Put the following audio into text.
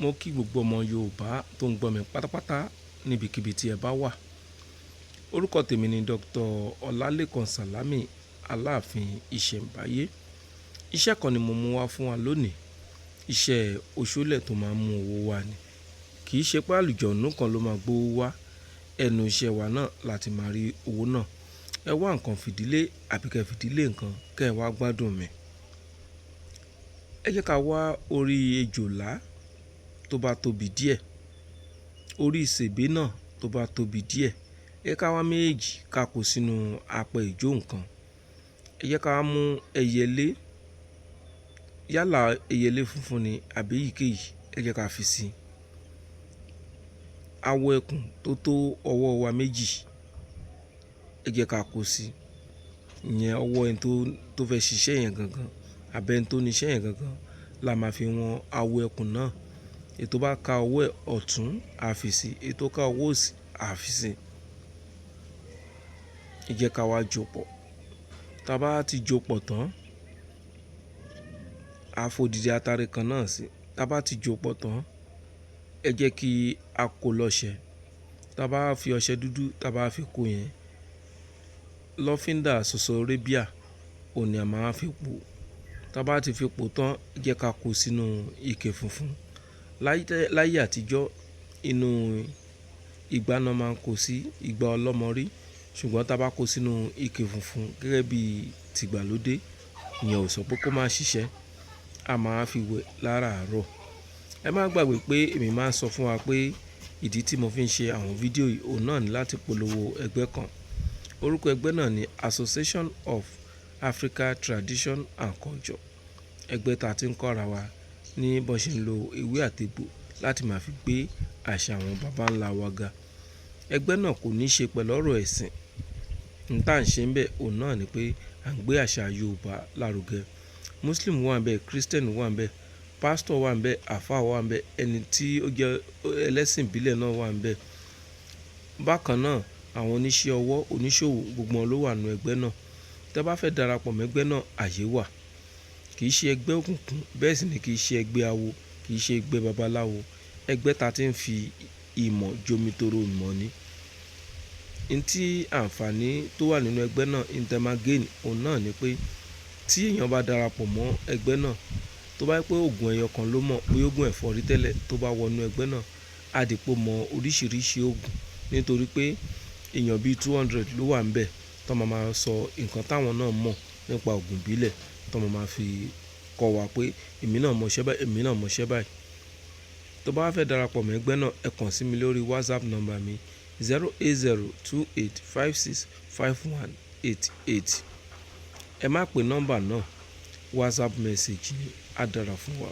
Mo kí gbogbo ọmọ Yorùbá tó ń gbọ́ mi pátápátá níbikíbi tí ẹ bá wà. Orúkọ tèmi ni Dr. Ọlálékan Sàlámì Aláàfin Ìṣẹ̀ǹbáyé. Iṣẹ́ kan ni mo mú wá fún wa lónìí. Iṣẹ́ oṣólẹ̀ tó máa ń mú owó wá ni. Kì í ṣe pé àlùjọ̀nnú kan ló máa gbówó wá. Ẹnu iṣẹ́ wa náà la ti máa rí owó náà. Ẹ wá nǹkan fìdílé àbí kẹ fìdílé nǹkan kí ẹ wá gbádùn mi. Ẹ jẹ́ ká wá orí ejòlá tó bá tóbi díẹ̀, orí ìsèbé náà tó bá tóbi díẹ̀. Ẹ jẹ́ ká wá méjèèjì ká kó sínú apẹ ìjó nǹkan. Ẹ jẹ́ ká mú ẹyẹlé, yálà ẹyẹlé funfun ni àbí èyíkéyìí, ẹ jẹ́ ká fi sí i. Awọ ẹkùn tó tó ọwọ́ wa méjì, ẹ jẹ́ ká kó sí i. Ìyẹn ọwọ́ ẹni tó fẹ́ ṣiṣẹ́ yẹn gangan àbí ẹni tó ní iṣẹ́ yẹn gangan la máa fi wọn awọ ẹkùn náà. Èyí tó bá ka ọwọ́ ẹ̀ ọ̀tún, a fi sí i, èyí tó ka ọwọ́ òsì, a fi sí i. Ẹ jẹ́ ká wá jó pọ̀. Tí a bá ti jó pọ̀ tán, a fòdìdí atare kan náà sí i. Tí a bá ti jó pọ̀ tán, ẹ jẹ́ kí a kó lọ́ṣẹ. Tí a bá fi ọṣẹ dúdú, tí a bá fi kó yẹn, lọ́fíndà ṣoṣo Arabia, òun ni a máa fi pò. Tí a bá ti fi pò tán, ẹ jẹ́ ká kó sínú ike funfun. Láyé àtijọ́, inú igbá náà máa ń kó sí, igbá ọlọ́mọrí. Ṣùgbọ́n tí a bá kó sínú ike funfun gẹ́gẹ́ bí tìgbàlódé, ìyẹn ò sọ pé kó má ṣiṣẹ́. A máa fi wẹ̀ láràárọ̀. Ẹ má gbàgbé pé èmi máa ń sọ fún wa pé ìdí tí mo fi ń ṣe àwọn fídíò yìí, òun náà ni láti polówó ẹgbẹ́ kan. Orúkọ ẹgbẹ́ náà ni Association of Africa Tradition and Culture. Ẹgbẹ́ ta tí ń kọ́ra wa ní bó ṣe ń lo ewé àti egbò láti máa fi gbé àṣà àwọn bàbá ńlá wa ga. Ẹgbẹ́ náà kò ní ṣe pẹ̀lú ọ̀rọ̀ ẹ̀sìn. Ohun tí à ń ṣe níbẹ̀, òun náà ni pé à ń gbé àṣà Yorùbá lárugẹ. Muslim wà níbẹ̀, Christian wà níbẹ̀, pastor wà níbẹ̀, àlfá wà níbẹ̀, ẹni tí ó jẹ́ ẹlẹ́sìn ìbílẹ̀ náà wà níbẹ̀. Bákan náà, àwọn oníṣẹ́ ọwọ́, oníṣòwò, gbogbo wọn ló wà nínú ẹgbẹ́ náà. Tí ẹ bá fẹ́ darapọ̀ mọ́ ẹgbẹ́ náà, ààyè wà. Kì í ṣe ẹgbẹ́ òkùnkùn, bẹ́ẹ̀ sì ni kì í ṣe ẹgbẹ́ awo, kì í ṣe ẹgbẹ́ babaláwo. Ẹgbẹ́ ta tí ń fi ìmọ̀ jomitoro ìmọ̀ ni. Ohun tí àǹfààní tó wà nínú ẹgbẹ́ náà, ohun tí ẹ máa gain, òun náà ni pé tí èèyàn bá darapọ̀ mọ́ ẹgbẹ́ náà, tó bá jẹ́ pé òògùn ẹyọ kan ló mọ̀, bóyá òògùn ẹ̀fọ́rí tẹ́lẹ̀, tó bá wọ inú ẹgbẹ́ náà, á di pé ó mọ oríṣiríṣi òògùn. Nítorí pé èèyàn bí 200 ló wà níbẹ̀ tó máa máa sọ nǹkan táwọn náà mọ̀ nípa òògùn ìbílẹ̀ tó máa máa fi kọ́ wa pé èmi náà mọ iṣẹ́ báyìí, èmi náà mọ iṣẹ́ báyìí. Tó bá fẹ́ darapọ̀ mọ́ ẹgbẹ́ náà, ẹ kàn sí mi lórí WhatsApp number mi 08028565188. Ẹ má pe nọ́mbà náà, WhatsApp message ni, á dára fún wa.